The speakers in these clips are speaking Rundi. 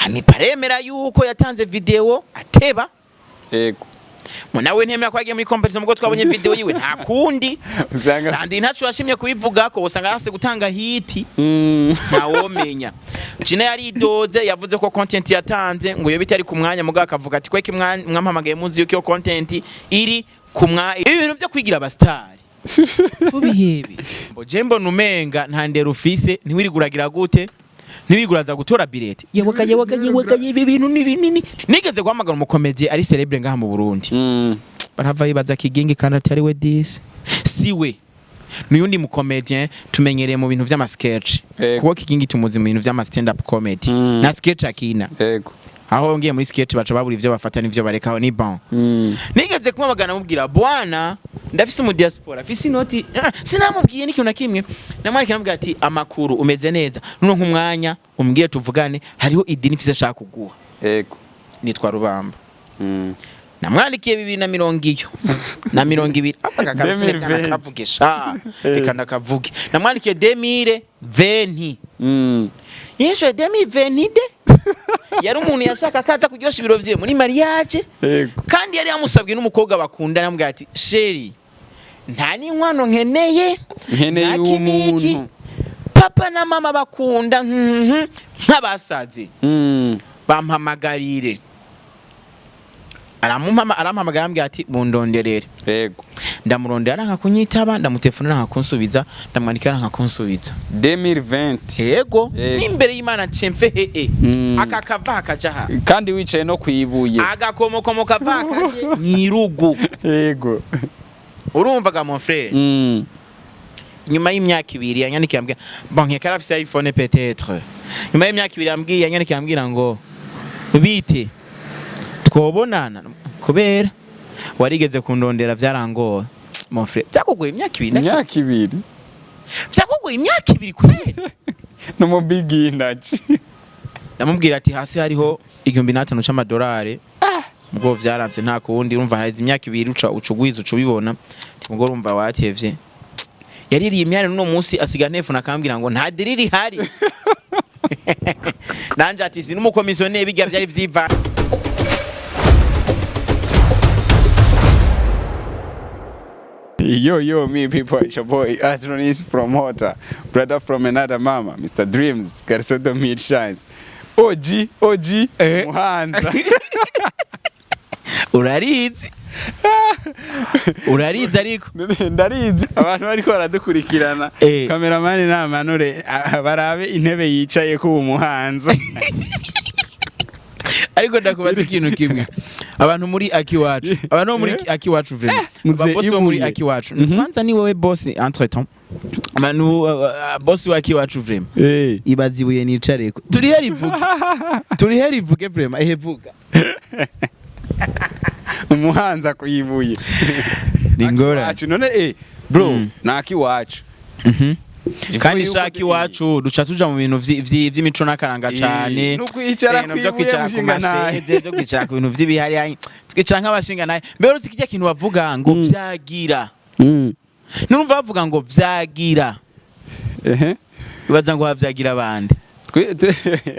Hamipa aremera yuko yatanze video ateba. Mu nawe ntiyemera ko yagiye muri competition, mugo twabonye video yiwe, nta kundi. Usanga Kandi ntaco yashimye kubivuga ko usanga yase gutanga hit. Ntawomenya. Gina yaridoze, yavuze ko content yatanze ngo iyo bitari ku mwanya, mugabo akavuga ati kweki mwampamagaye muzi yuko iyo content iri ku mwanya. Ibintu byo kwigira abastari tubihebe. Mbo je mbona umenga nta ndero ufise, ntiwiriguragira gute, ntiwiguraza gutora billet. Yewega, yewega, yewega, ibi bintu ni binini. Nigeze guhamagara umukomedi ari célèbre ngaha mu Burundi, barava yibaza Kigingi kandi atari we, disi siwe, n'uyundi mu comédien tumenyereye mu bintu vy'ama sketch, kuko Kigingi tumuzi mu bintu vy'ama stand up comedy na sketch akina. Aho ngiye muri sketch baca babura ivyo bafata n'ivyo bareka, aho ni bon. Nigeze kumubagana, mubwira: "Bwana, ndafise mu diaspora, afise inoti." Sinamubwiye n'ikintu na kimwe. Namwandikira, namubwira ati: "Amakuru, umeze neza? Nuno nk'umwanya umbwire tuvugane, hariho idini mfise nshaka kuguha." Nitwa Rubamba. Namwandikiye bibiri na mirongo iyo na mirongo ibiri. Aka kabisa reka 2020. Nakavuge sha, reka ndakavuge. Namwandikiye 2020. Yishuye 2022. Yari umuntu yashaka kaza kuryosha ibiro vyiwe muri mariage, kandi yari yamusabwe n'umukobwa bakundana. Amubwira ati: "Chérie, nta n'inkwano nkeneye, nkeneye nta iki n'iki. umuntu." Papa na mama bakunda nk'abasaze. Bampamagarire." Aramumpama, arampamagara, arambwira ati: "Mundonderere." Ndamurondera, aranka kunyitaba. Ndamutelefona, aranka kunsubiza. Ndamwandikira, aranka kunsubiza. 2020. Yego. N'imbere y'Imana nce hehe. Aka kava hakaja ha. Kandi wicaye no kwibuye. Agakomokomo kava hakaje mwirugu. Urumva ga mon frère, nyuma y'imyaka 2 yanyandikiye, ambwira, bon, nkeka arafise iPhone peut-être. Nyuma y'imyaka 2 yambwiye, yanyandikiye ambwira ngo: "Bite, twobonana kubera warigeze kundondera byarangoye." Mon frère, byakugoye imyaka 2? Imyaka 2. Byakugoye imyaka 2 kweri? No mu big energy. Ndamubwira ati: "Hasi hariho 1500 c'amadolari." Ubwo vyaranse, nta kuwundi. Urumva haheze imyaka 2, uca ugwiza, uca ubibona. Ubwo urumva watevye, yaririye imyanya. N'uno munsi asiga ntefone, akambwira ngo nta deal ihari. Nanje ati si n'umukomisiyoneri, bijya vyari vyiva. Yo, yo, me people, it's your boy, Atronis Promoter, brother from another mama, Mr. Dreams, Garsodo Meat Shines. OG, OG, Muhanza. Urarizi, urarizi ariko. Ndarizi, abantu bariko baradukurikirana. Kameramani namanure, barabe intebe yicaye ko uwo Muhanza. Ariko ndakubaza ikintu kimwe: abantu muri Akiwacu, abantu bo muri Akiwacu, vraiment, Muze aba boss bo muri Ibuye. Akiwacu. Kwanza ni wowe boss entre temps, abantu boss wa Akiwacu, vraiment. Ibaze ibuye nicareko, turihe rivuge, turihe rivuge, vraiment. Ehe, vuga. Umuhanza kuyibuye. Ni ingorane. Akiwacu, none bro, ni Akiwacu. Kandi yuko shaka iwacu duca tuja mu bintu vy'imico n'akaranga cane. No kwicara Ibintu vyo kwibuye, kwicara ku mushinga naye. masheze, vyo kwicara ku bintu vy'ibihari, twicara nk'abashinga naye. Mbere uzi kirya kintu bavuga ngo vyagira? Nurumva bavuga ngo vyagira, bibaza ngo havyagira abandi.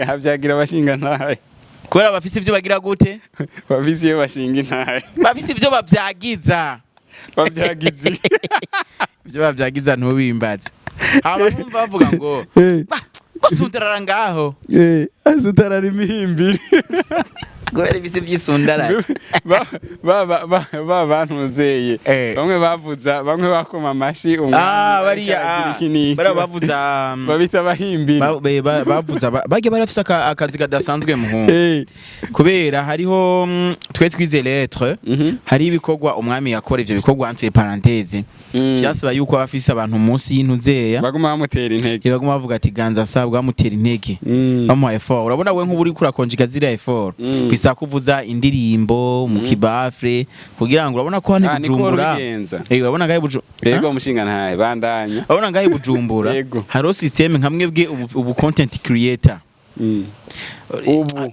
Habyagira abashinga ntahe. Kubera bafise ivyo bagira gute? Bafise iyo bashinga intahe. Bafise ivyo bavyagiza. Babyagize. Ivyo bavyagiza ntubimbaze. Hama numva bavuga ngo: "Bah, ngo sundarara ngaho." Asutarara imihimbiri. Kubera ibisi vy'isundarara. Ba bantuzeye. Bamwe bavuza, bamwe bakoma amashi, umwami Ah, bariya ariko aragira ah, iki n'iki. bariya bavuza babita abahimbiri. Bavuza barya barafise akazi kadasanzwe, muhungu. Kubera hariho twe twize lettre, hari ibikorwa umwami yakora. Ivyo bikorwa, entre parenthèse, vyasaba yuko aba afise abantu munsi y'intuzeya baguma bamutera intege. Baguma bavuga ati: "Ganza sabwa", bamutera intege, bamuha effort. Urabona we nk'ubu uriko urakonjiga ziriya effort, bisaba kuvuza indirimbo mu kibafre kugira ngo urabona ko hano i Ah, niko Bujumbura ubigenza. Urabona ngaho i Bujumbura. Yego, umushinga ntahe, bandanya. Urabona ngaho i Bujumbura, hariho système nka mwebwe ubu content creator. Ubu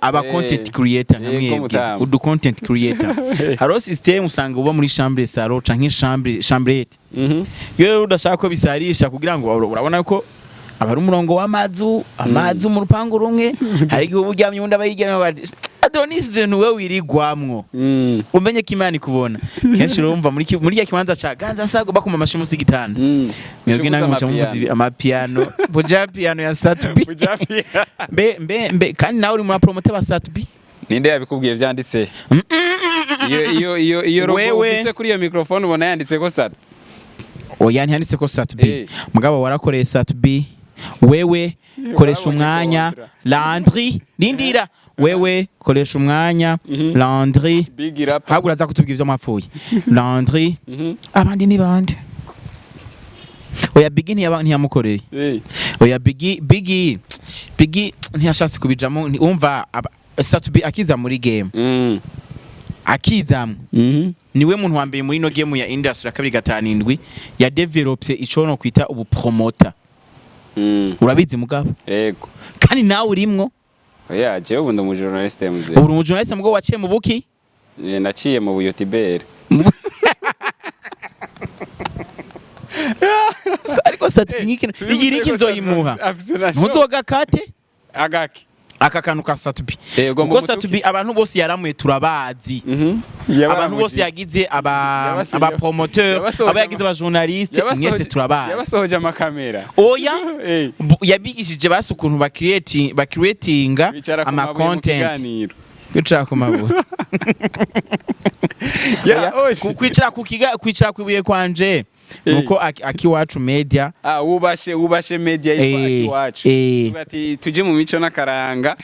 Aba content creator nka Yego, mwebwe, mutamu. udu content creator, hariho système usanga uba muri chambre salon canke chambre chambrette. Iyo rero udashaka ko bisarisha kugira ngo urabona ko Aba ari umurongo w'amazu, amazu mu rupangu rumwe. Hari igihe uba uryamye, undi aba yiryamye, bati Adonis, ibintu wewe wirigwamwo, umenye ko Imana ikubona. Kenshi urumva muri ya kibanza ca Ganza Nsago bakuma amashi munsi y'igitanda. Mwebwe namwe muca muvuza amapiano, buja piano ya Sat-B. Buja piano. Mbe mbe mbe, kandi nawe uri muri promoter ba Sat-B. Ninde yabikubwiye? Vyanditse iyo logo Wewe. ufise kuri iyo microphone, ubona yanditse ko Sat Oya, ntiyanditse ko Sat-B. Mugabo warakoreye Sat-B. Wewe koresha Warabonye umwanya. kontra. Landry, nindira, wewe koresha umwanya. Landry, Big Rap. habwo uraza kutubwira ivyo mwapfuye, Landry. Abandi ni bande? Oya, Biggie ntiyamukoreye. Oya, Biggie ntiyashatse kubijamo. Umva, Sat-B akiza muri game, akizamwo, niwe muntu wa mbere muri ino game ya industry ya 257 ya developye ico no kwita ubu promoter. Urabizi mugabo? Yego. Kandi nawe urimwo. Oya, jewe ubu ndi umu journaliste, muzehe. Ubu uri journaliste, mugabo waciye mu buki? Naciye mu buyotibere. Ariko Sat-B nk'ikino igira iki nzoyimuha, ntuzoga kate. Agaki? Aka kantu ka Sat-B. Ugomba Kuko umutuke. Sat-B abantu bose yaramuye turabazi. Abantu bose yagize aba aba promoteur, aba yagize aba journaliste, mwese turabazi. Yabasohoje amakamera. Oya. Eh. Yabigishije basi ukuntu ba creating, ba creatinga Bicara ku ama mabuye mu content. kiganiro. Kwicara ku mabuye. Ya, Oya, oye. kwicara ku kiga, kwicara ku ibuye kwanje nuko Akiwacu Media. Ah, wubashe media yitwa Akiwacu. Tuvuga ati tuje mu mico n'akaranga.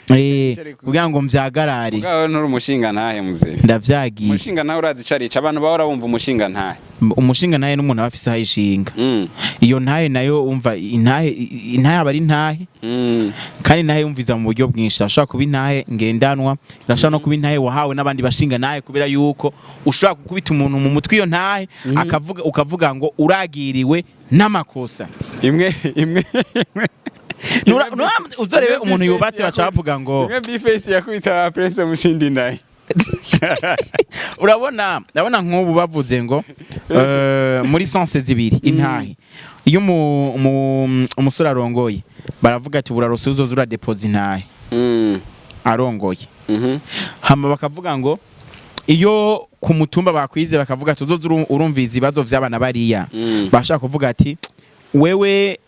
Kugira ngo mvyagarare. Mugabo nturi umushinga ntahe, muzehe. Ndavyagiye. Umushinga ntahe urazi icarica abantu bahora bumva umushinga ntahe. Umushinga ntahe n'umuntu aba afise aho ayishinga. Iyo ntahe nayo, umva, intahe aba ari intahe. Kandi intahe yumviza mu buryo bwinshi. Irashobora kuba intahe ngendanwa, irashobora no kuba intahe wahawe n'abandi bashinga ntahe, kubera yuko ushobora gukubita umuntu mu mutwe iyo ntahe, akavuga, ukavuga ngo uragiriwe n'amakosa. Imwe imwe imwe. Uzorebe umuntu yubatse baca bavuga ngo Imwe B-Face yakubita Prince Mushindi naye. Urabona, ndabona nk'ubu bavuze ngo muri sens zibiri intahe, iyo umusore arongoye baravuga ati burarose uzoza uradepoza intahe. Arongoye. Hama bakavuga ngo iyo ku mutumba bakwize, bakavuga ati uzoza urumviza ibibazo vy'abana bariya. Bashaka kuvuga ati wewe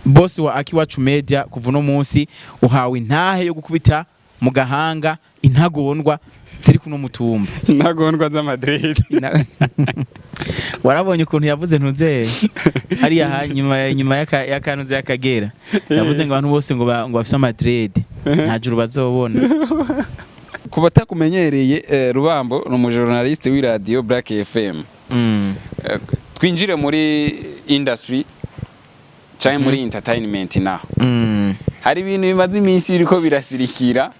boss wa Akiwacu Media, kuva uno munsi uhawe intahe yo gukubita mu gahanga intagondwa ziri kuno mutumba. Intagondwa za Madrid. Warabonye ukuntu yavuze ntuze hariya hanyuma nyuma y'akanuze y'Akagera, yavuze ngo abantu bose ngo bafise amadread nta juru bazobona. Ku batakumenyereye, Rubambo ni umujournaliste w'iradio Black FM. Twinjire muri industry canke muri entertainment naho. Hari ibintu bimaze iminsi biriko birasirikira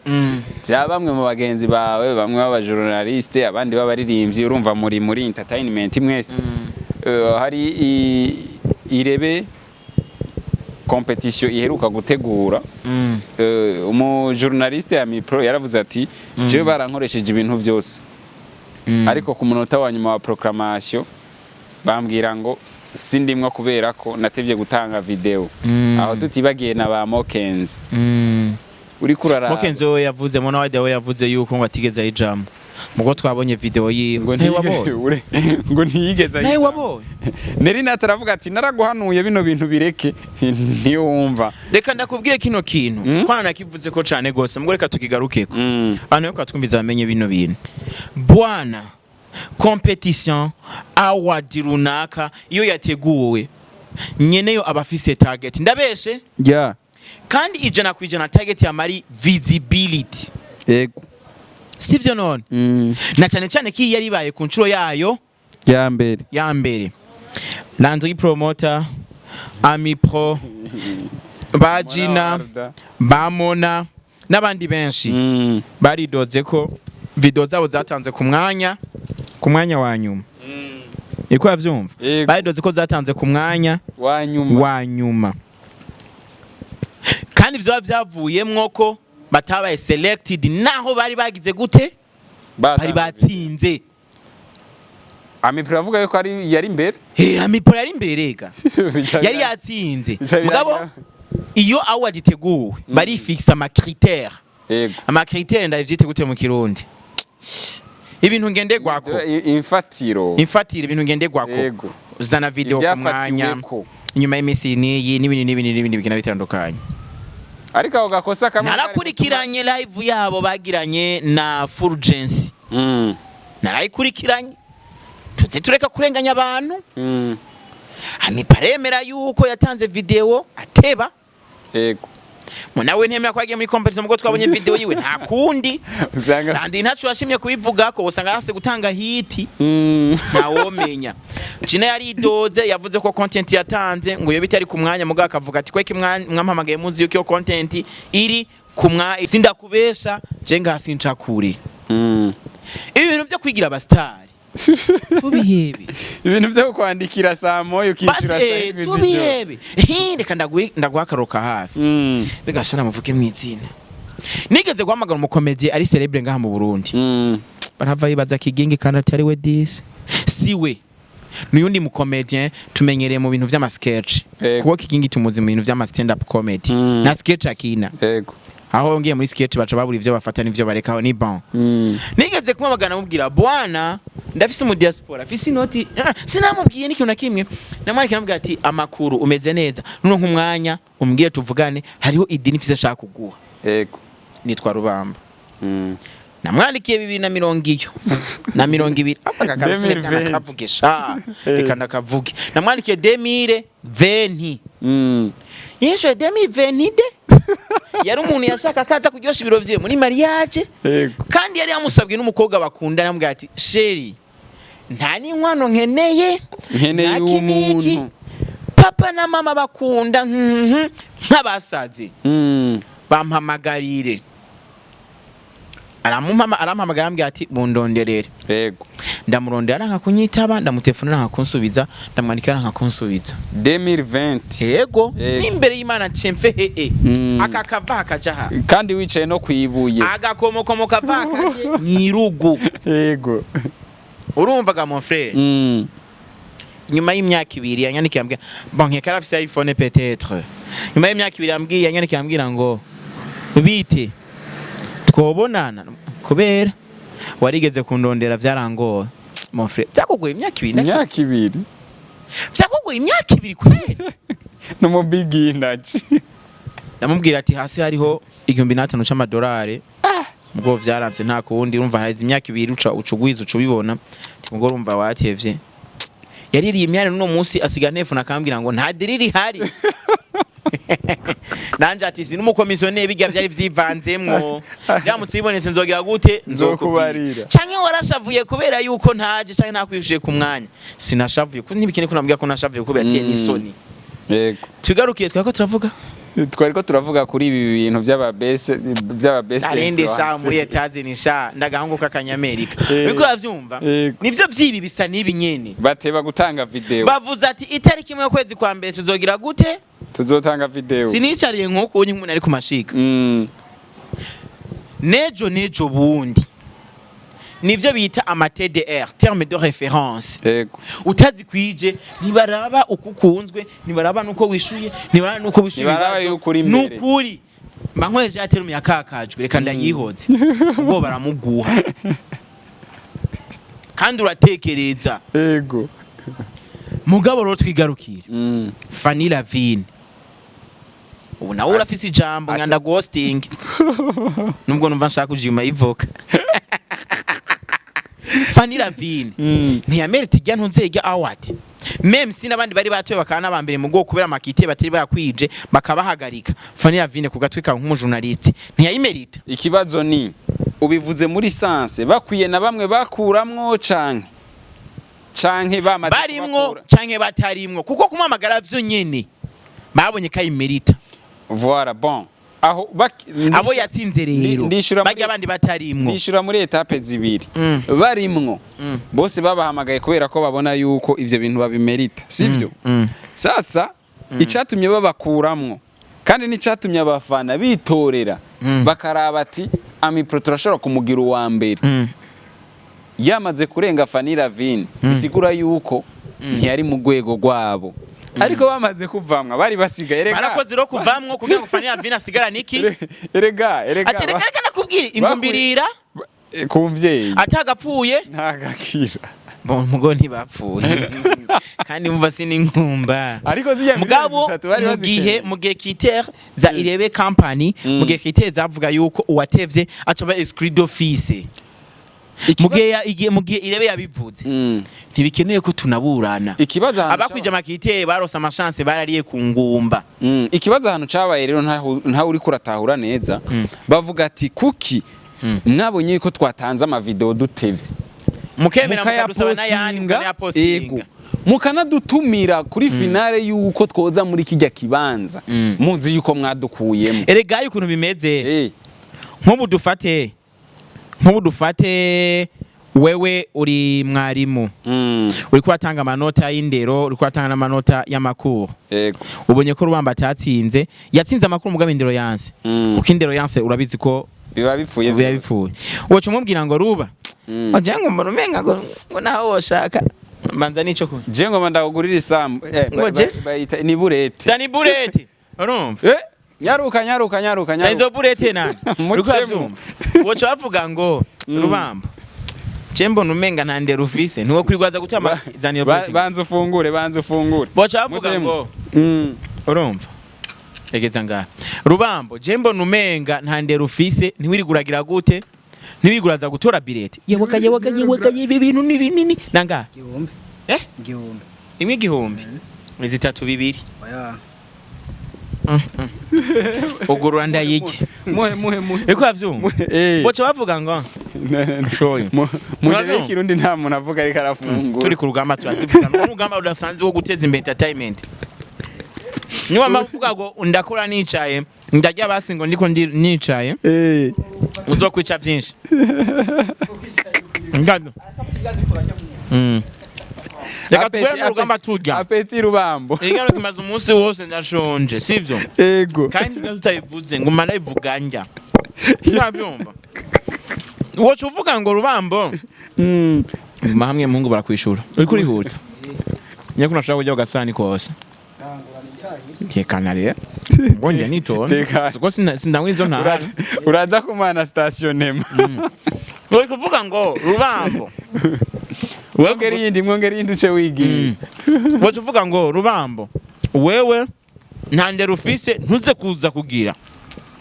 bya bamwe mu bagenzi bawe, bamwe b'abajournaliste, abandi b'abaririmbyi. Urumva muri entertainment mwese. Hari irebe competition iheruka gutegura. Umujournaliste ya Mipro yaravuze ati jewe barankoresheje ibintu byose, ariko ku munota wa nyuma wa proclamation bambwira ngo sindimwo kubera ko natevye gutanga video. Aho tutibagiye na ba Mokenzi. Uriko uraraba. Mokenzi we yavuze, Mona Wade we yavuze yuko ngo atigeze ayijambo, mugo twabonye video yiwe. Ngo Ntawe wabonye? Ngo ntiyigeze Nawe ayijambo. wabonye? Neri Nati aravuga ati naraguhanuye bino bintu bireke, niyo wumva. Reka ndakubwire kino kintu. Twaranakivuze ko cane gose, mugo reka tukigarukeko. Abantu bariko batwumviza bamenye bino bintu, bwana. Competition, award runaka iyo yateguwe, nyeneyo aba afise target. Ndabeshe? Ya. Kandi 100% target yamari visibility. Yego. Sivyo none? Na cyane cyane ko iyi yari ibaye ku nshuro yayo Ya mbere. ya mbere. Landry Promoter, Ami Pro, Bajina, Bamona n'abandi benshi baridoze ko video zabo zatanze ku mwanya wa nyuma. Niko yavyumva? Yego. Baridoze ko zatanze ku mwanya wa nyuma. Wa nyuma, kandi vyoba vyavuyemwo ko batabaye selected naho bari bagize gute, bari batsinze. Amipro avuga yuko ari yari imbere. Hey, Amipro yari imbere rega. Bica Yari yatsinze. Bica Mugabo birangira. Iyo award iteguwe, barifixa ama critères. Ama critères ndavyite gute mu Kirundi? Ibintu ngenderwako. Imfatiro. Imfatiro, ibintu ngenderwako. Uzana video ku mwanya, Ivyafatiweko. inyuma y'iminsi n'iyi, n'ibindi n'ibindi n'ibindi bigenda bitandukanye. Ariko ako gakosa kamwe kari Narakurikiranye live yabo bagiranye na Fulgence. Narayikurikiranye, tuze tureka kurenganya abantu. Amipa aremera yuko yatanze video ateba. Mu nawe ntemera ko yagiye muri competition, mugo twabonye video yiwe, nta kundi. Usanga Kandi ntaco yashimye kubivuga ko usanga yase gutanga hit. Ntawomenya. Gina yaridoze, yavuze ko content yatanze ngo iyo bitari ku mwanya, mugabo akavuga ati kweki mwampamagaye muzi yuko iyo content iri ku mwa. Sindakubesha, je ngaha sinca kure. Ibi bintu byo kwigira abastari tubihebe. Ibintu byo kwandikira saa moya ukishyura Basi saa 7 z'ijoro. Tubihebe. Hi, reka ndaguhe akaruka hafi. Bigashana muvuge mu izina. Nigeze guhamagara umukomedi ari célèbre ngaha mu Burundi. Barava yibaza Kigingi kandi atari we, disi siwe, n'uyundi mu comédien tumenyereye mu bintu vy'ama sketch. Kuko Kigingi tumuzi mu bintu vy'ama stand up comedy. Na sketch akina. Aho ngiye muri sketch baca babura ivyo bafata n'ivyo bareka, ni bon. Nigeze kumamagana mubwira: "Bwana, ndafise mu diaspora, afise inoti." Ah, sinamubwiye n'ikintu na kimwe. Namwandikira namubwira ati: "Amakuru, umeze neza? Nuno nk'umwanya umbwire tuvugane, hariho idini mfise nshaka kuguha." Nitwa Rubamba. Namwandikiye 2020 apa kakabisine. 2020. Nakavuge sha, reka ndakavuge. Namwandikiye 2020. Yishuye 2022. Yari umuntu yashaka kaza kuryosha ibiro vyiwe muri mariage. Kandi yari yamusabwe n'umukobwa bakundana, amubwira ati: "Chéri, nta n'inkwano nkeneye, Nkeneye nta iki n'iki. umuntu." Papa na mama bakunda nk'abasazi. Bampamagarire." Aramumpama, arampamagara, arambwira ati: "Mundonderere." Ndamurondera, aranka kunyitaba, ndamutelefona aranka kunsubiza, ndamwandikira aranka kunsubiza. 2020. Yego. N'imbere y'Imana nce he. Aka kava hakaja ha. Kandi wicaye no kwibuye. Agakomokomo kava hakaje mwirugu. Urumvaga, mon frère? Nyuma y'imyaka 2 yanyandikiye ambwira, bon, nkeka arafise iPhone peut-être. Nyuma y'imyaka 2 yambwiye, yanyandikiye ambwira ngo: "Bite, twobonana kubera warigeze kundondera byarangoye." Mon frère, byakugoye imyaka 2? Imyaka 2. Byakugoye imyaka 2 kweri? No mu big energy. Ndamubwira ati: "Hasi hariho 1005 c'amadolari, ubwo vyaranse, nta kuwundi." Urumva haheze imyaka 2, uca ugwiza, uca ubibona, ubwo urumva watevye. Yaririye imyanya n'uno munsi asiga ntefone, akambwira ngo nta deal ihari. Nanje ati: "Si n'umukomisiyoneri, bijya vyari vyivanzemwo, biramutse bibonetse nzogira gute?" Nzokubarira. Canke warashavuye kubera yuko ntaje canke ntakwishije ku mwanya? Sinashavuye kuko ntibikene ko nambwira ko nashavuye kubera atiye n'isoni. Tugarukiye twako turavuga. Twari ko turavuga kuri ibi bintu by'aba best Arende sha influencer. Muri Etazini sha, ndagahungu k'akanyamerika. Eh. Uriko uravyumva? Yego. Nivyo vyibi bisa n'ibi nyene. Bateba gutanga video. Bavuze ati: "Itariki 1 y'ukwezi kwa mbere tuzogira gute?" Tuzotanga video. Sinicariye nk'uko unye nk'umuntu ari ku mashika. Nejo nejo bundi nivyo bita ama TDR, terme de référence. Utazikwije ntibaraba uko ukunzwe, ntibaraba nuko wishuye, ntibaraba nuko wishuye Ntibaraba ibibazo. yuko uri imbere. Nukuri mba nkoresheje ya terme yakakajwe, reka ndayihoze, ubwo baramuguha kandi uratekereza. Mugabo rero twigarukire. Fanny Lavine, ubu nawe urafise ijambo nkanda ghosting, nubwo numva nshaka kujima ivoka. Fanny Lavine ntiyamerita ijya ntunzejya award, même si n'abandi bari batoye bakaba n'abambere mu bwoko, kubera amakite batari bayakwije bakabahagarika. Fanny Lavine ku gatwi kawe nk'umujournaliste ntiyayimerita? Ikibazo ni ubivuze muri sens bakwiye na bamwe bakuramwo canke bamaze Barimwo kubakura? Canke batarimwo, kuko kumuhamagara vyo nyene babonye ko ayimerita. Voilà, bon, aho Abo yatsinze rero ndishura bajya abandi batarimwo. Ndishura muri étapes zibiri. Barimwo bose babahamagaye kubera ko babona yuko ivyo bintu babimerita, sivyo? Sasa icatumye babakuramwo kandi n'icatumye abafana bitorera, bakaraba ati: "Amipro turashobora kumugira uwa mbere." Yamaze kurenga Fanny Lavine, bisigura yuko ntiyari mu rwego rwabo. Ariko bamaze kuvamwa bari basigaye, erega. Barakoze rero kuvamwo kugira ngo Fanny Lavine asigarane iki? Erega, erega. Ati reka, reka nakubwire, ingumbirira Ku mvyeyi. Atagapfuye. Ntagakira. Bon, mugo ntibapfuye kandi mumva siningumba. Ariko zirya miliyoni Mugabo 3 bari mu gihe bazikeneye. mu gihe critère za Irebe Company, mu gihe critère zavuga yuko uwatevye aca aba exclu d'office, mu gihe mu gihe Irebe yabivuze, ntibikenewe ko tunaburana. Ikibazo ahantu Abakwije ama critères barose ama chances, barariye ku ngumba. Ikibazo ahantu cabaye rero, ntaho uriko uratahura neza. Bavuga ati kuki mwabonye yuko twatanze ama vidéo dutevye, mukemera mukadusaba n'ayandi, mukayapostinga, mukanayapostinga, ego, mukanadutumira kuri finale yuko twoza muri kijya kibanza, muzi yuko mwadukuyemo? Erega ukuntu bimeze, nk'ubu dufate wewe uri mwarimu, uriko uratanga amanota y'indero, uriko uratanga n'amanota y'amakuru. Ubonye ko Rubamba atatsinze, yatsinze amakuru mugabo indero yanse, kuko indero yanse urabizi ko biba bipfuye biba vyose. bipfuye. Woca umubwira ngo ruba wagira ngo mbona umenga ngo naho woshaka mbanza n'ico kunywa. Je ngoma ndakugurira isambu, Ngo je? bayita ni burete. Zana burete, urumva? Nyaruka, nyaruka, nyaruka, nyaruka. Izo burete nani? Mutemu. Uriko uravyumva? Woca bavuga ngo Rubamba, je mbona umenga nta ndero ufise, ntiwo kwigwaza gutama, zana iyo burete. Banza ufungure, banza ufungure. Boca bavuga Mutemu. ngo urumva, egeza ngaha Rubambo, je mbona umenga nta ndero ufise, ntiwiriguragira gute, ntiwiguraza gutora birete. Yewega, yewega, yewega, ibi bintu ni binini nangaha? 1000. Eh? 1000. Imwe 1000, zitatu bibiri. Oya. Ugurura ndayige. Muhe, muhe, muhe. Uriko uravyumva? Boca bavuga ngo Mu Uravyumva? ndebe y'ikirundi nta muntu avuga ariko arafungura. Turi ku rugamba, turazivuga. Ni urugamba rudasanzwe rwo guteza imbere entertainment. Niyo mpamvu uvuga ngo ndakora nicaye, ndarya basi ngo ndiko nicaye, uzokwica byinshi. Ngano. Reka tugere mu rugamba turya. Appétit, Rubambo. Igano kimaze umunsi wose, ndashonje, sivyo? Ego. Kandi tujya tutabivuze ngo ndabivuga njya urabyumva. Woca uvuga ngo Rubambo, guma hamwe muhungu, barakwishura, uriko urihuta nyako nashaka kujya ku gasani kose. Tekana rero, ngo njye nitonze. Tekana. Siko sindanywa izo ntara. Uraza kumana stationema. Uri kuvuga ngo Rubambo, Mwongera iyindi, mwongera iyindi, uce wigiye. Woca uvuga ngo Rubambo, wewe nta ndero ufise, ntuze kuza kugira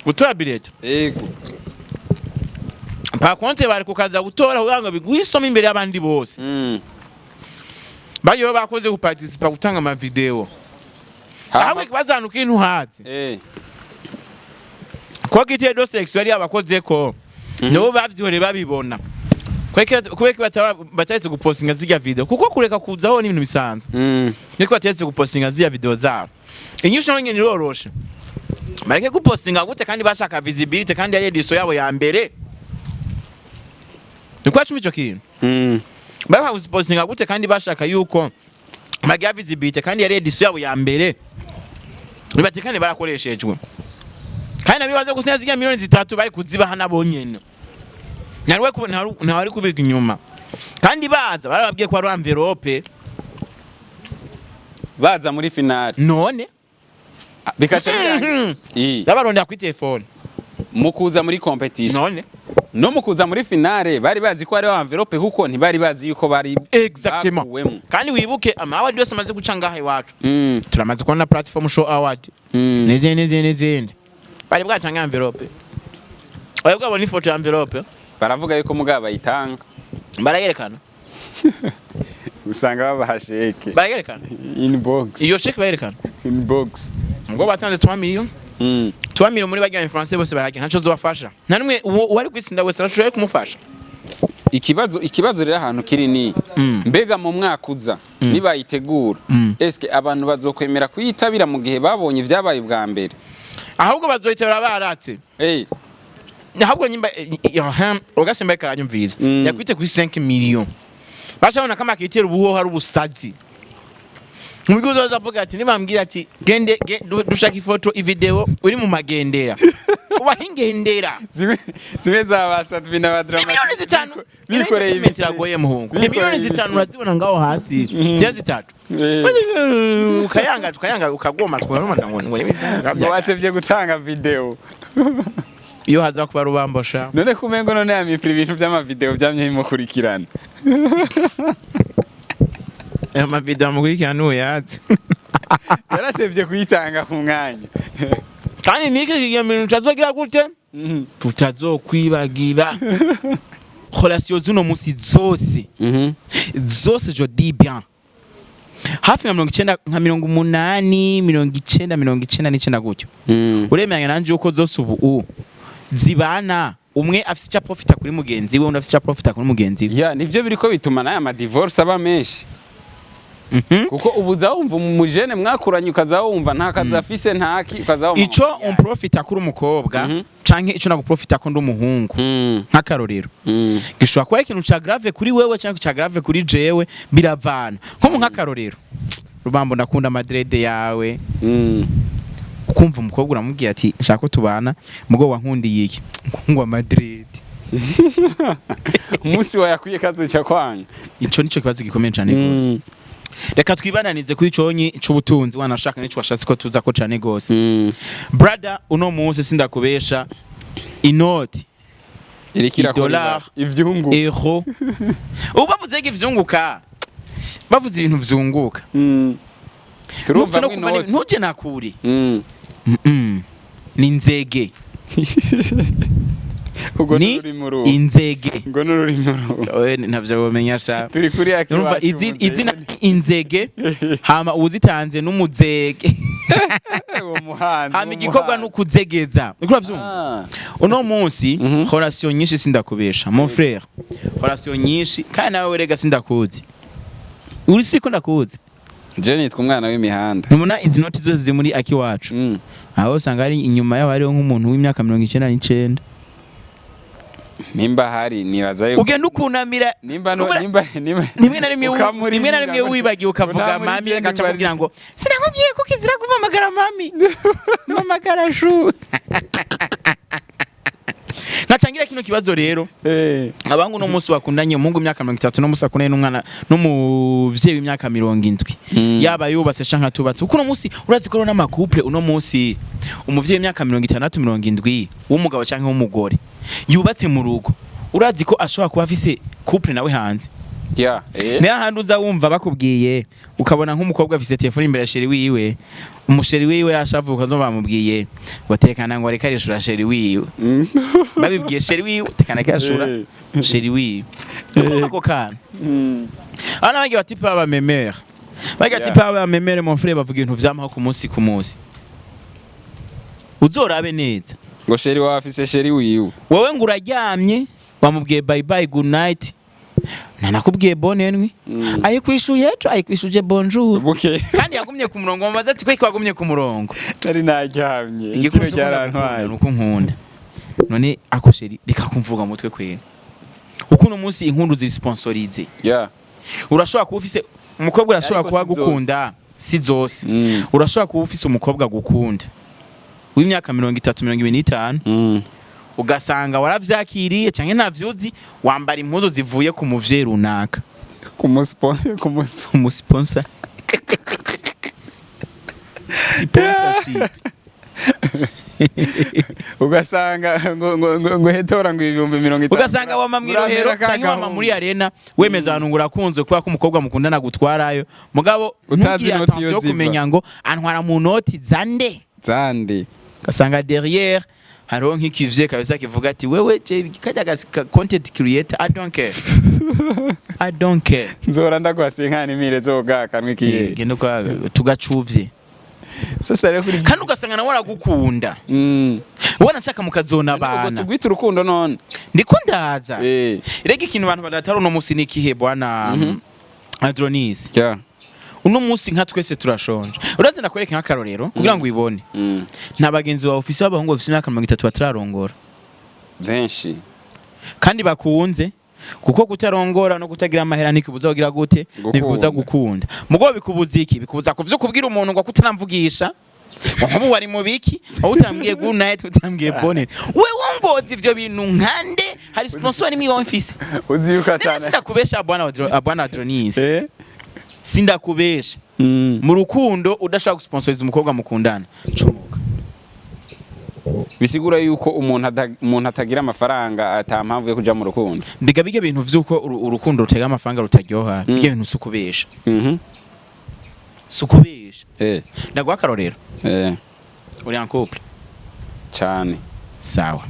gutora birete. Ego. Par contre bari kukaza gutora kugira ngo biguhe imbere y'abandi bose. Bayo bakoze guparticipa gutanga ama vidéo. Ahubwo ikibazo ahantu kintu hazi ko critère de sélection yari yabakozeko, nibo bavyihoreye babibona. Kubera bataretse gupostinga zirya vidéo, kuko kureka kuzaho ni ibintu bisanzwe. Niko bataretse gupostinga zirya vidéo zabo. Inyishu nayo nyene iroroshe: bareke gupostinga gute kandi bashaka visibility, kandi yari édition yabo ya mbere? Niko cumi ico kintu. Bareka gupostinga gute kandi bashaka yuko bagira visibility, kandi yari édition yabo ya mbere? Nibatekane, barakoreshejwe. Kandi nabibaze gusinya zirya miliyoni 3 bari kuzibaha nabo nyene, ntawari kubika inyuma. Kandi baza barababwiye ko ari enveloppe. Baza muri finale. None bikaca birangira. Babarondera kuri telefone. Mu kuza muri competition, None no mu kuza muri finale bari bazi ko hariho enveloppe, kuko ntibari bazi yuko bari Exactement. bakuwemo. Kandi wibuke ama award yose amaze guca ngaha iwacu, turamaze kubona Platform Show Award n'izindi n'izindi n'izindi, bari bwatanga enveloppe? Bari bwabona ifoto ya enveloppe? Baravuga yuko mugabo bayitanga. Barayerekana? Usanga babaha chèque. Barayerekana? Inbox. Iyo chèque bayerekana? Inbox. Ngo batanze 3 millions. 3 millions muri barya influencer bose bararya, ntaco zobafasha nta numwe. Uwari kwitsinda wese arashoboye kumufasha. Ikibazo rero ahantu kiri ni mbega mu mwaka uza nibayitegura, eske abantu bazokwemera kuyitabira mu gihe babonye ibyabaye bwa mbere? Ahubwo bazoyitabira baratse. Ahubwo nyimba ugasimba karanyumviriza, yakwite kuri 5 millions, bacabona kama kitera ubuho hari ubusazi. Mubwo uzoza avuga ati nibambwira ati gende dushaka ifoto, ivideo uri mu magendera, ubaho ingendera. Zimwe za ba Sadbi na ba Drama Miliyoni 5 bikoreye ibisi. Biragoye, muhungu. Bikoreye Miliyoni 5 ibisi. Urazibona ngaho hasi ziya zitatu. Ukayanga, tukayanga, ukagoma, tukagoma ngo Ngo watevye gutanga video. Iyo haza kuba rubambosha. None kumengo none yamipira ibintu vy'amavideo vyamye bimukurikirana. Ayo mavideo amukurikirana n'uyazi. Yaratevye kuyitanga ku mwanya. Kandi niki kigamiro tutazogira gute, tutazokwibagira relation z'uno musi zose zose, je dis bien, hafi nka 90, nka 80, 90, 99 gutyo. Uremeranya nanje yuko zose ubu zibana umwe afise icyo aprofita kuri mugenzi we, undi afise icyo aprofita kuri mugenzi we? Ya, nivyo biriko bituma n'aya madivorce aba menshi. Kuko ubu uza wumva umujene mwakuranye, ukaza wumva nta kazi afise, ntaki, ukaza wumva Ico umprofita kuri umukobwa canke ico naguprofita ko ndi umuhungu, nk'akarorero, gishobora kuba ari ikintu ca grave kuri wewe canke ca grave kuri jewe, biravana. Nko mu nk'akarorero, Rubambo, ndakunda amadrede yawe. Ukumva umukobwa uramubwiye ati nshaka ko tubana, mugo wankundiye iki? Ngo amadrede. Umunsi wayakwiye kazoca kwanga. Ico nico kibazo gikomeye cane gose. Reka twibananize kuri ico c'ubutunzi, wanashaka nico washatse ko tuza ko cane gose. Brother, uno munsi sindakubesha, inoti Iriko irakora Idollar. ivyungu. Euro, ubu bavuze ko ivyunguka, bavuze ibintu vyunguka. Turumva Ntupfe no kumva inoti. ntuje nakure. Ni nzege. Ubwo Ni n'ururimi uru. inzege. Ngo n'ururimi uru. Oye, ntavyo womenya sha. Turi kuri yaki. Urumva izina inzege, hama uwuzitanze n'umuzege. Uwo muhanzi. Hama igikorwa n'ukuzegeza, uriko uravyumva? Uno munsi relation nyinshi, sindakubesha mon frère, relation nyinshi, kandi nawe rega sindakuzi, uri siko ndakuzi. Je nitwa umwana w'imihanda. Ntubona izi noti zose ziri muri akiwacu? Aho usanga ari inyuma yaho hariho nk'umuntu w'imyaka 99. Nimba hari, nibaza yuko Ugenda ukunamira. Nimba no nimba Rimwe na rimwe ukamurindira rimwe na rimwe wibagiwe ukavuga Nta muri mami, je agaca nimba akubwira ngo sinakubwiye ko kizira kumpamagara mami, mpamagara shu. Nkacangira kino kibazo rero. Abangu uno munsi bakundanye, umuhungu w'imyaka 30 no munsi akundanye n'umwana n'umuvyeyi w'imyaka 70, yaba yubatse canke atubatse, kuko uno munsi urazi ko n'amacouple, uno munsi umuvyeyi w'imyaka 60, 70, w'umugabo canke w'umugore yubatse mu rugo, urazi ko ashobora kuba afise couple nawe hanze. Ya. Niyo handi uza wumva bakubwiye, ukabona nk'umukobwa afise telefone imbere ya chéri wiwe, umuchéri wiwe yashavuka, ukaza bamubwiye ngo tekana, ngo areke arishura chéri wiwe. Babibwiye chéri wiwe, tekana kashura chéri wiwe. Nuko ako kana abana bagiye bati pa bamemere, bagiye ati pa bamemere, mon frère, bavuga ibintu vyamaho ku munsi ku munsi, uzorabe neza. Ngo chéri wawe afise chéri wiwe. Wowe ngo uraryamye, wamubwiye bye bye, good night, nanakubwiye bonne nuit, ayikwishuye ejo, ayikwishuje bonjour. Buke. Kandi yagumye ku murongo, mubaze ati kweki wagumye ku murongo? Nari naryamye. Igikuru Ikiro cyarantwaye. nuko nkunda none ako chéri, reka kumvuga mu mutwe kwera, uko uno munsi inkundu ziri sponsorisé. Urashobora kuba ufise umukobwa, urashobora Ariko kuba si zose. agukunda, si zose. Urashobora kuba ufise umukobwa agukunda w'imyaka 30, 25, ugasanga waravyakiriye canke ntavyuzi, wambara impuzu zivuye ku muvyeyi runaka. Kumuspo. Umusponsor, sponsorship. Ugasanga ngo hetora ngo 50,000. Ugasanga wama mw'irohero Uramera ka canke wama gahungu. muri arena, wemeza abantu ngo urakunzwe kubera ko umukobwa mukundana gutwarayo, mugabo Utazi ntugire inoti iyo attention yo ziva. kumenya ngo antwara mu noti zande. Zandi. Ugasanga derrière hariho nk'ikivye kabisa kivuga ati wewe je kajya content creator, I don't care, I don't care. Nzora ndaguha 50 mille zogakanwa ikiye. Genda tugacuvye. Sasa rero kuri Kandi ugasanga nawe aragukunda, wanashaka mukazona Ubwo abana. tugwita urukundo none? Ndiko ndaza. Rega ikintu abantu badatari uno munsi ni ikihe, bwana Adronis? Uno munsi nka twese turashonje. Urazi, ndakwereka nk'akarorero kugira ngo ubibone. Nta bagenzi bawe ufise b'abahungu bafise imyaka 30 batararongora? Benshi. Kandi bakunze. Kuko kutarongora no kutagira amahera ntikubuza kugira gute? Gukunda. Ntikubuza gukunda. Mugo bikubuza iki? Bikubuza kuvyo kubwira umuntu ngo kutaramvugisha, ngo nkubu wari mu biki, aho utambwiye good night, utambwiye bonne. Wewe womboza ivyo bintu nkande? Hari sponsor nimwe iwawe mfise? Uzi yuko Nene atana sindakubesha, bwana Adronis. Sindakubesha. Mu rukundo udashobora gusponsoriza umukobwa mukundana, comoka. Bisigura yuko umuntu atagira amafaranga ata mpamvu yo kuja mu rukundo. Mbega bijya bintu vy'uko urukundo rutega amafaranga rutaryoha, bijya bintu si ukubesha. Si ukubesha. Ndaguha akarorero. Uri en couple? Cyane. Sawa,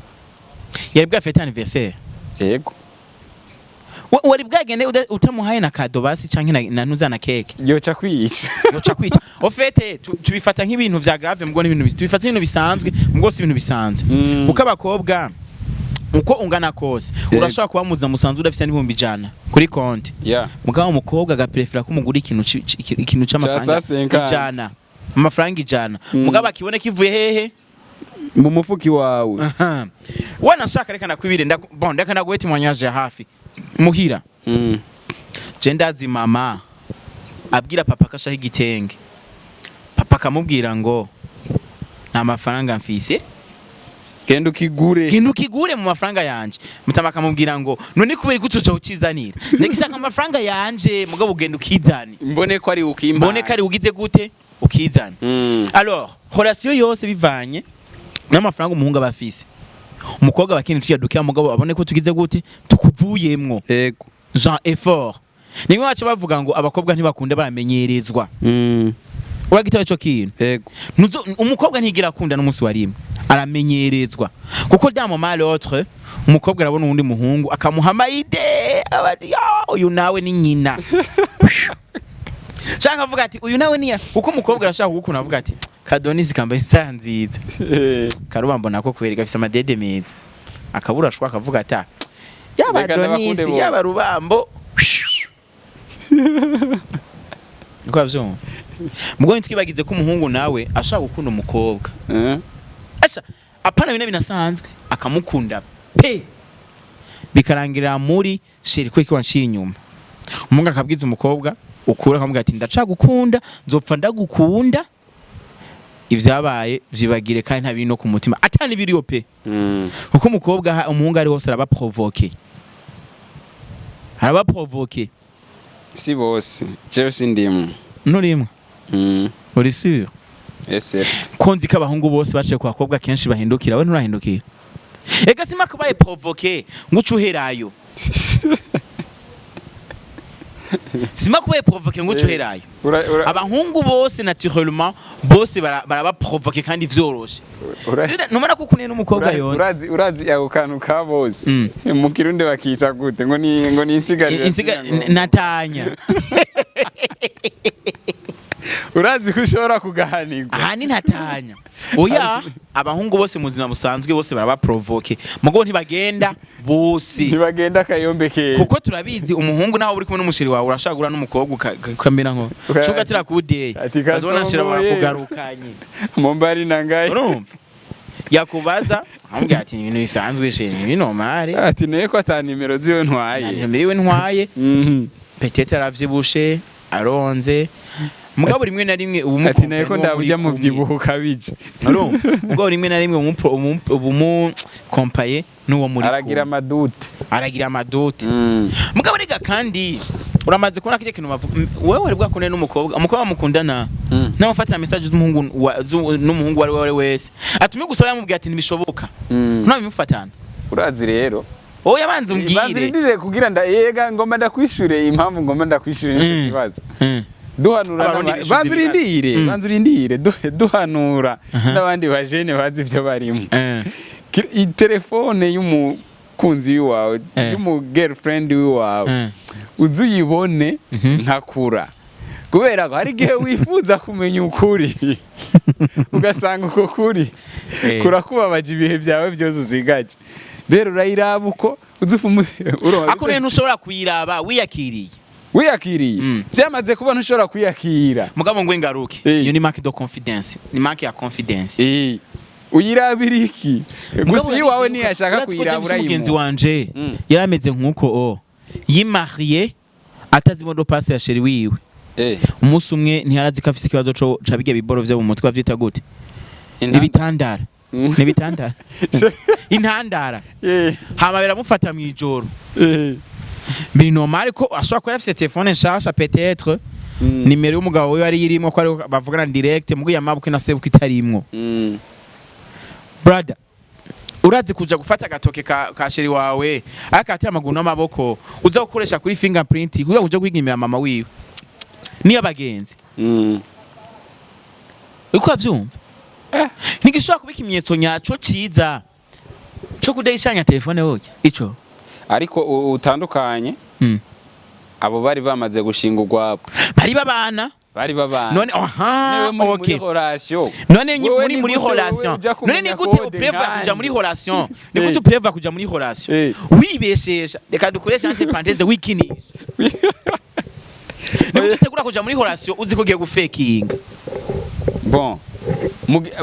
yari bwa fête anniversaire? Yego. Wari bwagende utamuhaye na cadeau basi, canke na nuza na cake? Yoca kwica. Yoca kwica. Au fait tubifata nk'ibintu vya grave, mubwo n'ibintu tubifata nk'ibintu bisanzwe, mubwo si ibintu bisanzwe. Kuko abakobwa uko ungana kose, urashobora kuba muza musanzwe udafise n'100,000 kuri konti, mugabo umukobwa agaprefera ko umugura ikintu ikintu c'amafaranga Ca 50. 100, amafaranga 100, mugabo akibone kivuye hehe? Mu mufuki wawe. Aha. Wanashaka reka nakwibire, bon, reka ndaguhe témoignage ya hafi muhira. Je ndazi mama abwira papa ko ashaka igitenge, papa akamubwira ngo nta mafaranga mfise. Genda ukigure. Genda ukigure mu mafaranga yanje. Mutama akamubwira ngo none kubera ko utuja ukizanira, ndagishaka amafaranga yanje, mugabo ugenda ukizane. Mbone ko ari ukimpa. Mbone ko ari ugize gute, ukizane. Alors relation yose bivanye n'amafaranga umuhungu aba afise, umukobwa aba akeneye tujya dukeya, mugabo abone ko tugize gute, tukuvuyemwo. Jean effort nimwe baca bavuga ngo abakobwa ntibakunda, baramenyerezwa. Uragitaho ico kintu? Yego. Umukobwa ntigira akunda n'umunsi wa rimwe, aramenyerezwa, kuko d'un moment à l'autre umukobwa arabona uwundi muhungu akamuha ama idées, aba ati: "Ya, uyu nawe ni nyina," canke avuga ati: "Uyu nawe ni nyina," kuko umukobwa arashaka kugukunda, avuga ati: "Kadonisi kambaye isaha nziza, karuba mbona ko kubera gafise amadede meza," akabura ashwa akavuga ati: "Ah, yaba Reka ndabakunde Donisi, bose." yaba Rubambo." Niko bavyumva. Mugabo ntitwibagize ko umuhungu nawe ashaka gukunda umukobwa. Asha apana bine binasanzwe, akamukunda pe, bikarangira muri chéri ko wanciye inyuma. Umuhungu akabwiza umukobwa ukura, akamubwira ati: "Ndacagukunda, nzopfa ndagukunda, ivyabaye vyibagire," kandi nta biri no ku mutima, atani biriyo pe. Kuko umukobwa umuhungu ari hose araba provoqué, araba provoqué. Si bose, jewe sindimwe. Nurimwe? Uri sûr? Ese. Ko nzi ko abahungu bose baciye ku bakobwa kenshi bahindukira, we nturahindukira? Ega sima kubaye provoqué ngo uce uherayo, sima kubaye provoqué ngo uce uherayo. Abahungu bose naturellement bose baraba provoqué kandi vyoroshe. Numara ko ukuniye n'umukobwa yonze. Urazi ako kantu ka bose mu Kirundi bakita gute? Ngo ni insigarira. Insiga natanya. Urazi ko ushobora kugahanirwa. Aha ni ntatanya. Oya, abahungu bose mu buzima busanzwe bose baraba provoqué, mugabo ntibagenda bose. Ntibagenda akayombe kera. Kuko turabizi, umuhungu naho uri kumwe n'umu chéri wawe, urashagura n'umukobwa ukamera nko cuga tira kudeye. Ati Bazobona shira kasongoye. barakugarukanye. Mumbari nangaye. Urumva yakubaza amubwira ati: "Ibintu bisanzwe chéri, ni normale." Ati: "Naye ko ata nimero ziwe ntwaye." Nimero yiwe ntwaye. Peut-être aravyibushe, aronze, mugabo rimwe na rimwe ubu Ati: "Naye ko ndaburya mu vyibuho ukabije." Urumva, mugabo rimwe na rimwe ubumukompaye n'uwo muri Aragira kumwe. amadute. Aragira amadute. Mugabo rega kandi uramaze kubona kirya kintu bavuga, wewe wari bwakundane n'umukobwa, umukobwa mukundana, nawe ufatira message z'umuhungu n'umuhungu uwo ari we wese atume gusa yamubwiye ati ntibishoboka, ntabimufatana? Urazi rero, Wowe yabanze umbwire. Banzirindire kugira yega ngomba ndakwishure, impamvu ngomba ndakwishure nicyo kibazo. Duhanura Abarundi bishuza banzurindire. ibibazo. Banzurindire, duhanura Aha. n'abandi bajene bazi ivyo barimo. Telefone y'umukunzi wawe, y'umu girlfriend wawe, uze uyibone nkakura, kubera ko hari igihe wifuza kumenya ukuri, ugasanga uko kuri kurakubabaje ibihe byawe byose usigaje. Rero urayiraba uko uze urumva. Ako rero ntushobora kuyiraba wiyakiriye. Wiyakiriye. Byamaze kuba ntushobora kwiyakira. Mugabo ngo ngaruke, iyo ni manque de confiance, ni manque ya confidence. Uyirabira iki? Mugabo Gusa iyo iwawe urazi ntiyashaka ko kuyiraba, James mugenzi urayimuha. wanje yari ameze nk'uko o Yimariye atazi mot de passe ya chéri wiwe. Umunsi umwe ntiyarazi ko afise ikibazo co ca birya biboro vyo mu mutwe, bavyita gute? Ibitandara. N'ibitandara, intandara. Hama biramufata mw'ijoro. Biri normal ko ashobora kuba afise telefone nshasha, peut-être nimero y'umugabo wiwe ari irimo, ko ariho bavugana direct, mugo ya mabukwe na sebukwe itarimwo. Brother, urazi kuja gufata agatoke ka chéri wawe akatera amaguru n'amaboko, uza gukoresha kuri fingerprint kugira ngo uje kwigimira mama wiwe niyo abagenzi? Uriko uravyumva? Ntigishobora kuba ikimenyetso nyaco ciza co kudahishanya telefone burya ico. Ariko utandukanye abo bari bamaze gushinga urwabo. Bari babana. Bari babana. None aha. Newe muri Okay. Relation. None Wewe muri ni muri gute wewe relation uja none kumenya ni gute code upreva kuja nkande? muri relation? Ni gute upreva kuja muri relation wibeshesha? Reka dukoreshe entre parenthèses wikinisha. Ni gute utegura kuja muri relation uzi ko ugiye gufekinga? Bon,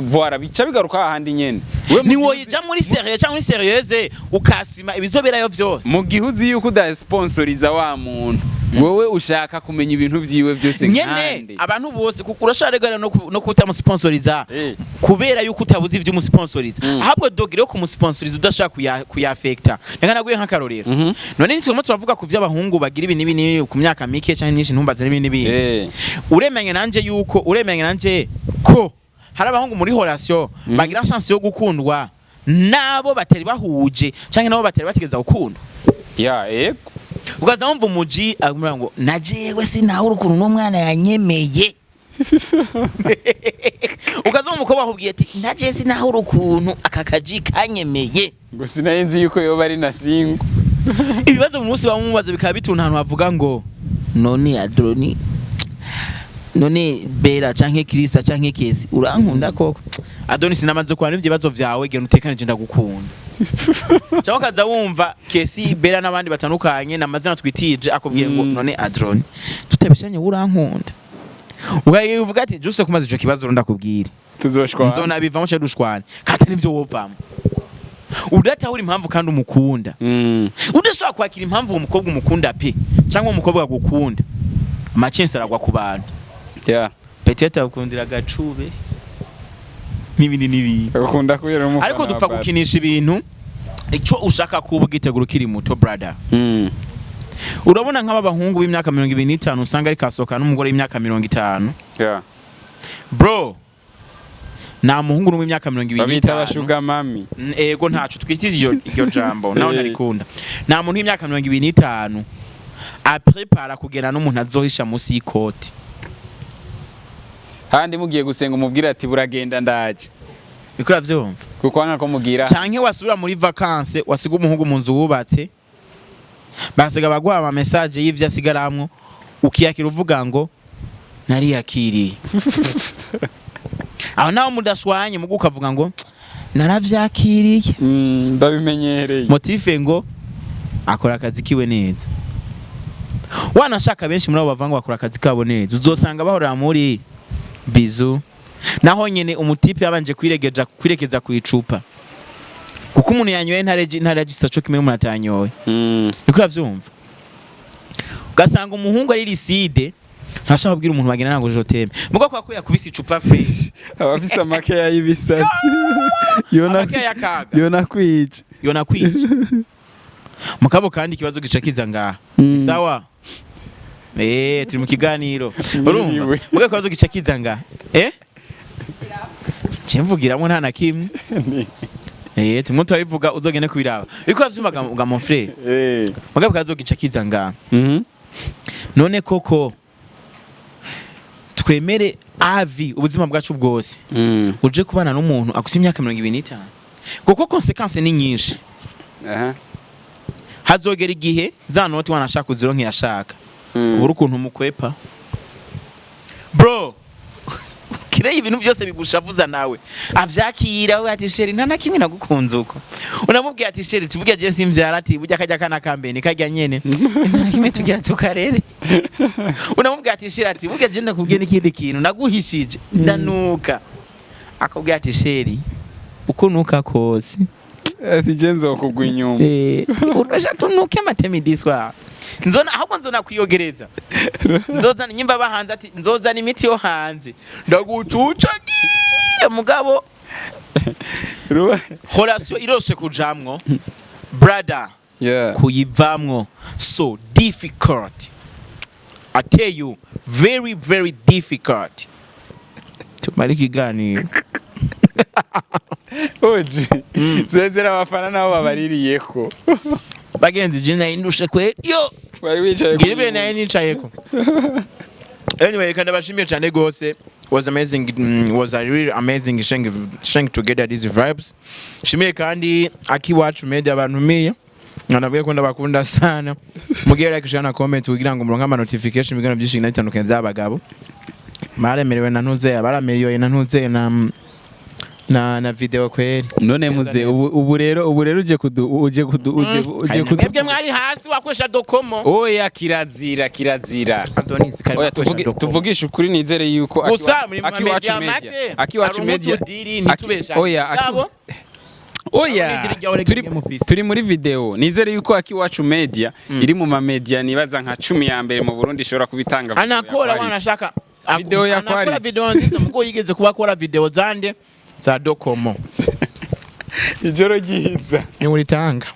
voilà, bica bigaruka hahandi nyene. Wewe mu Ni gihe woyija muri sérieux cyangwa muri sérieuse, ukasima ibizoberayo vyose. Mu gihe uzi yuko udasponsoriza wa muntu, wewe ushaka kumenya ibintu vyiwe vyose Nyene nkande. Abantu bose, kuko urashobora rero no kutamusponsoriza kubera yuko utabuze ivyo umusponsoriza. Ahubwo degré yo kumusponsoriza udashaka kuyafekta. Reka naguye nk'akarorero. None nitwemo turavuga ku vy'abahungu bagira ibi n'ibi n'ibi ku myaka mike canke myinshi, ntumbaze, n'ibindi n'ibindi. Uremenya nanje yuko, uremenya nanje ko hari abahungu muri relation bagira chance yo gukundwa nabo batari bahuje canke nabo batari bategeza gukundwa. Ya, ego. Ukaza wumva umuji akumubwira ngo na jewe sinahura ukuntu n'umwana yanyemeye. Ukaza wumva umukobwa akubwiye ati na jewe sinahura ukuntu aka kaji kanyemeye. Ngo sinari nzi yuko yoba ari na single. Ibibazo mu munsi bamubaza bikaba bituna ahantu havuga ngo none Adroni, none Bera canke Kirisa canke Kesi, urankunda koko? Adoni, sinamaze kwana ivyo bibazo vyawe, genda utekanije, ndagukunda. Cyangwa ukaza wumva Kesi, Bera n'abandi batandukanye n'amazina twitije akubwiye ngo none Adroni, tutabishanye, urankunda? Ugaye uvuga ati juste kumaza ico kibazo ndakubwira. Tuzoshwana. Nzona bivamo cyo dushwana kata nivyo wovamo udatahura impamvu kandi umukunda. Udashobora kwakira impamvu uwo mukobwa umukunda pe, cyangwa umukobwa agukunda. Amacensi aragwa ku bantu. Peut-être akundira agacube n'ibindi n'ibindi. Ukunda kubera umufana Ariko wa dupfa Barca. gukinisha ibintu. Icyo ushaka kuba ugitegura ukiri muto, brother. Urabona nk'aba bahungu b'imyaka 25 usanga ariko asohokana n'umugore w'imyaka 50. Bro, nta muhungu n'umwe w'imyaka mirongo ibiri Babita n'itanu aba sugar mummy. Ego, ntaco twita iryo jambo nawe. Ntarikunda. Nta muntu w'imyaka 25 aprepara kugenda n'umuntu azohisha munsi y'ikoti. Handi mugiye gusenga umubwira ati buragenda ndaje. Biko uravyumva? Kuko wanga ko mugira. Canke wasubira muri vacances, wasiga umuhungu mu nzu wubatse, basiga baguha ama message y'ivyo asigaramwo, ukiyakira uvuga ngo nariyakiriye. Aho naho mudashwanye, mugu ukavuga ngo naravyakiriye. Ndabimenyereye. Motif ngo akora akazi kiwe neza. Wanashaka benshi muri abo bavanga bakora akazi kabo neza, uzosanga bahorera muri bizu. Naho nyene umutipe yabanje kwiregeja kwirekeza ku icupa, kuko umuntu yanyoye ntaragisa co kimwe n'umuntu atanyoye. Niko uravyumva, ugasanga umuhungu ari lucide, ntashaka kubwira umuntu bagenda ngo je t'aime, mugo kwa ko yakubise icupa fresh. Abafise amakeya y'ibisatsi yona. Amakeya y'akaga. Yona kwica. Yona kwica mukabo. Kandi ikibazo gica kiza ngaha. Ni sawa, turi mu kiganiro, urumva? Mwiriwe. Muga ikibazo gica kiza ngaha, nce mvugiramo nta na kimwe. Turimo turabivuga, uzogende kubiraba. Uriko uravyumva ga mon frère? Mugabo ikibazo gica kiza ngaha. None koko twemere avi ubuzima bwacu bwose uje kubana n'umuntu akusa imyaka 25? Kuko conséquences ni nyinshi. Hazogera igihe za noti wanashaka uzironke yashaka. Ubura ukuntu mukwepa, bro. Kireye ibintu byose bigushavuza nawe avyakira we ati chéri, nta na kimwe nagukunze uko. Unamubwiye ati chéri, tuvuge je simvyara, ati burya kajya kana kambene kajya nyene, nta na kimwe tugira tukarere. Unamubwiye ati chéri, ati burya je ndakubwiye n'ikindi kintu naguhishije, ndanuka. Akubwiye ati chéri, uko nuka kose Ati je nzokugwa inyuma. Urasha tunuke amatemi diswa. Nzona ahubwo nzona kwiyogereza, nzozana nyimba bahanze ati nzozana imiti yo hanze, ndagucucagire. Mugabo relation iroshe kujamwo, brother, kuyivamwo so difficult. I tell you, very very difficult. Tumara ikiganiro. Oji zezera abafana nabo babaririyeko. Bagenzi, je nayindushe kwe yo. Wari wicaye. Ngira ibintu nari nicayeko. Anyway, kandi abashimiye cyane gose. Was amazing, was a really amazing sharing together these vibes. Shimiye kandi Akiwacu Media abantu nabwiye ko ndabakunda sana. Mugire like, share na comment kugira ngo muronke ama notification, ibiganiro byinshi bitandukanye by'abagabo baremerewe na ntuze, barameliyoye na ntuze na video kweri. None muze ubu rero uje kudu Mwebwe mwari hasi wakoresha dokomo. Oya, kirazira, kirazira. Adonis kari Oya. wakoresha dokomo. Tuvugishe ukuri, nizere yuko Gusa muri Akiwacu media Media make Akiwacu Media udiri ntitubesha. Oya, Gabo. Oya. Idiri ryawe turi, rege mufise. Turi muri video. Nizere yuko Akiwacu Media iri mu ma media nibaza nka 10 ya mbere mu Burundi ishobora kubitanga video ya Anakora quality. Wanashaka Video ya anakora quality. video nziza, mugo yigeze kuba akora video zande za dokomo. Ijoro ryiza. Ni uritanga.